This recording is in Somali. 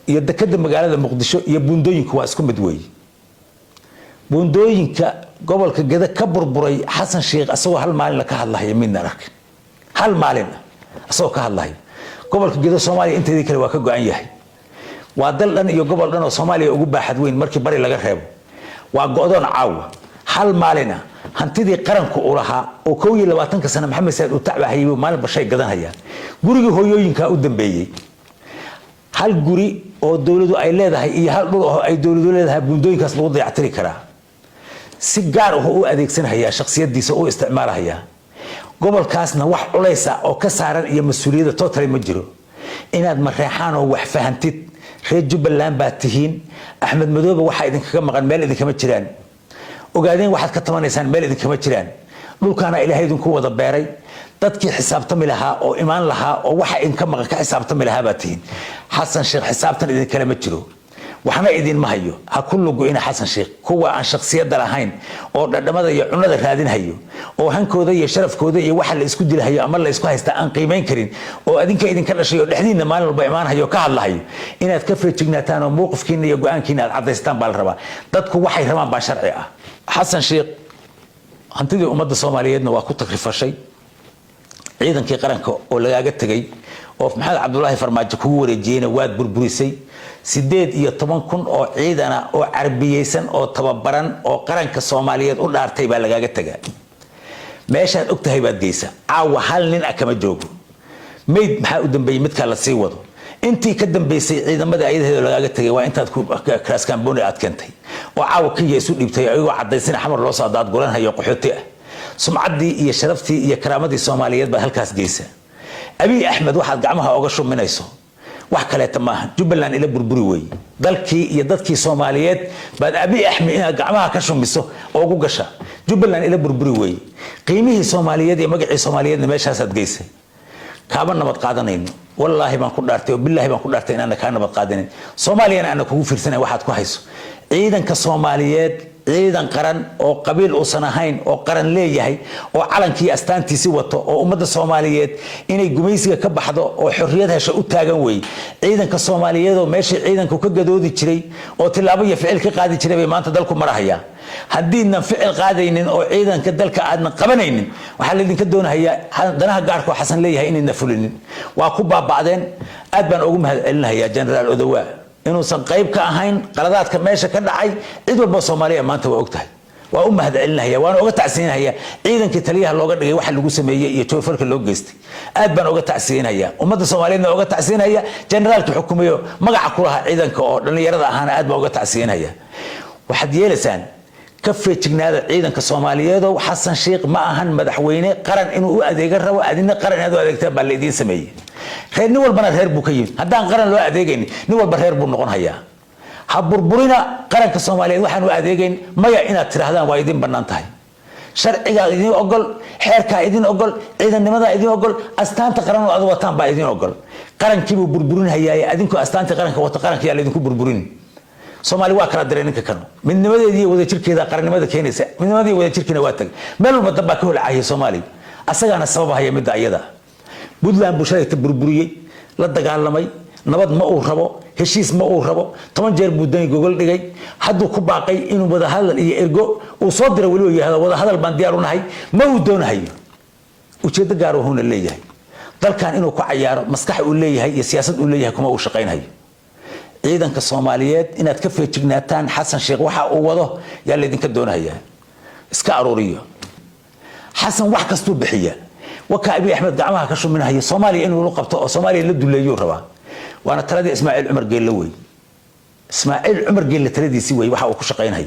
Iyo dekada magaalada Muqdisho iyo buundooyinku waa isku mid weeye. Buundooyinka gobolka Geda ka burburay, Xasan Sheikh isagoo hal maalin ka hadlahaya midna arag, hal maalin isagoo ka hadlahaya. Gobolka Gedo Soomaaliya inteedii kale waa ka go-an yahay. Waa dal dhan iyo gobol dhan oo Soomaaliya ugu baaxad weyn markii bari laga reebo. Waa go-doon caawa. Hal maalina hantidii qaranku u lahaa oo 21-ka sano Maxamed Saad uu tacbahayay buu maalinba shay gadanhayaa. Gurigii hooyooyinkaa u dambeeyey, hal guri oo dowladu ay leedahay iyo hal dhul oo ay dowladu leedahay buundooyinkaas lagu dayactiri karaa. Si gaar ah u adeegsanhayaa, shakhsiyadiisa u isticmaalahayaa. Gobolkaasna wax culaysa oo ka saaran iyo mas-uuliyadda totally ma jiro. Inaad Mareexaan oo wax fahantid, reer Jubbaland baad tihiin. Axmed Madoobe waxaa idinkaga maqan meel idinkama jiraan. Ogaadeen waxaad ka tabanaysaan meel idinkama jiraan. Dhulkaana Ilaahay idinku wada beeray. Dadkii xisaabtami lahaa oo imaan lahaa oo waxa idinka maqan ka xisaabtami lahaa baad tihiin. Xasan Sheekh xisaabtan idinkale ma jiro, waxna idinma hayo. Ha ku lugu-ina Xasan Sheekh. Kuwa aan shakhsiyadda lahayn oo dhadhamada iyo cunada raadinhayo oo hankooda iyo sharafkooda iyo waxa la isku dilahayo ama la isku haysta aan qiimayn karin oo adinka idinka dhashay oo dhexdiinna maalin walba imaanhayo oo ka hadlahayo, inaad ka feejignaataan oo mowqifkiina iyo go-aankiina aad caddaystaan baa la rabaa. Dadku waxay rabaan baa sharci ah. Xasan Sheekh hantidii ummadda Soomaaliyeedna waa ku takrifashay. Ciidankii qaranka oo lagaaga tegay oo Maxamed Cabdulaahi Farmaajo kugu wareejiyeyna waad burburisay. 18,000 oo ciidana oo carbiyeysan oo tababaran oo qaranka Soomaaliyeed u dhaartay baa lagaaga tegaa. Meeshaad og tahay baad geysa. Caawa hal nin ah kama joogo. Mayd maxaa u dambeeyey? Midkaa la sii wado intii ka dambeysay ciidamadii ayadaheeda lagaaga tegay waa intaad Raskamboni aad keentay oo caawa Kenya isu dhiibtay, ayagoo cadaysina Xamar loo soo daadguranhayo qaxooti ah. Sumcaddii iyo sharaftii iyo karaamadii Soomaaliyeed baad halkaas geysa. Abiy Axmed waxaad gacmaha oga shuminayso wax kaleeta maaha, Jubbaland ila burburi weeye. Dalkii iyo dadkii Soomaaliyeed baad Abiy Axmed inaad gacmaha ka shumiso oo ugu gasha. Jubbaland ila burburi weeye. Qiimihii Soomaaliyeed iyo magacii Soomaaliyeedna meeshaasaad geysay. Kaama nabad qaadanayno. Wallaahi baan ku dhaartay oo billaahi baan ku dhaartay inaana kaa nabad qaadanin, Soomaaliyana aana kugu fiirsanayn waxaad ku hayso. Ciidanka Soomaaliyeed, ciidan qaran oo qabiil uusan ahayn oo qaran leeyahay oo calankii astaantiisi wato oo ummadda Soomaaliyeed inay gumaysiga ka baxdo oo xorriyad hesho u taagan weeye. Ciidanka Soomaaliyeed oo meeshii ciidanku ka gadoodi jiray oo tilaabo iyo ficil ka qaadi jiray bay maanta dalku marahayaa. Haddiidnan ficil qaadaynin oo ciidanka dalka aadnan qabanaynin, waxaa laydinka doonahayaa danaha gaarka oo Xasan leeyahay inaydna fulinin. Waa ku baaba'deen. Aad baan ugu mahad celinahayaa Generaal Odowaa inuusan qayb ka ahayn qaladaadka meesha ka dhacay. Cid walba Soomaaliya maanta waa og tahay. Waa u mahad celinahaya, waana uga tacsiinaya ciidankii taliyaha looga dhigay waxa lagu sameeyey iyo joorfarka loo geystay. Aad baan uga tacsiinaya, ummadda Soomaaliyeedna uga tacsiinaya. Generaalkii xukumayo magaca ku lahaa ciidanka oo dhallinyarada ahaana aad baan uga tacsiinaya. Waxaad yeelaysaan, ka feejignaada ciidanka Soomaaliyeedow. Xasan Sheikh ma ahan madaxweyne qaran inuu u adeega rabo. Adina qaran inaad u adeegtaan baa la idiin sameeyey. Reer nin walbana reer buu ka yimid. Haddaan qaran loo adeegaynin, nin walba reer buu noqon hayaa. Ha burburina qaranka Soomaaliyeed. Waxaan u adeegayn maya inaad tidhaahdaan waa idin bannaan tahay. Sharcigaa idin ogol, xeerkaa idin ogol, ciidannimadaa idin ogol, astaanta qaran oo aad wataan baa idin ogol. Qarankiibuu burburinhayaay. Adinku astaantii qaranka wato, qaranka yaa laydinku burburin. Soomaali waa kala diray ninka kano. Midnimadeedii iyo wadajirkeeda qarannimada keenaysa. Midnimadii iyo wadajirkiina waa tagay. Meel walba dab baa ka holcahaya Soomaaliya, asagaana sababahaya midda ayada. Puntland buu shalayta burburiyey, la dagaalamay. Nabad ma uu rabo, heshiis ma uu rabo. 10 jeer buu Dani gogol dhigay. Hadduu ku baaqay inuu wadahadal iyo ergo uu soo dira, weliba yihahdo wadahadal baan diyaar u nahay, ma uu doonahayo. Ujeeddo gaar wuxuuna leeyahay dalkan inuu ku cayaaro. Maskax uu leeyahay iyo siyaasad uu leeyahay kuma uu shaqaynhayo. Ciidanka Soomaaliyeed, inaad ka feejignaataan Xasan Sheekh waxa uu wado yaa laydinka doonayaa. Iska aruuriyo. Xasan wax kastuu bixiya. Waka Abiy Axmed gacmaha ka shuminahaya. Soomaaliya inuu la qabto oo Soomaaliya la duleeyuu rabaa. Waana taladii Ismaaciil Cumar Geelle wey. Ismaaciil Cumar Geelle taladiisii wey waxa uu ku shaqaynhayo.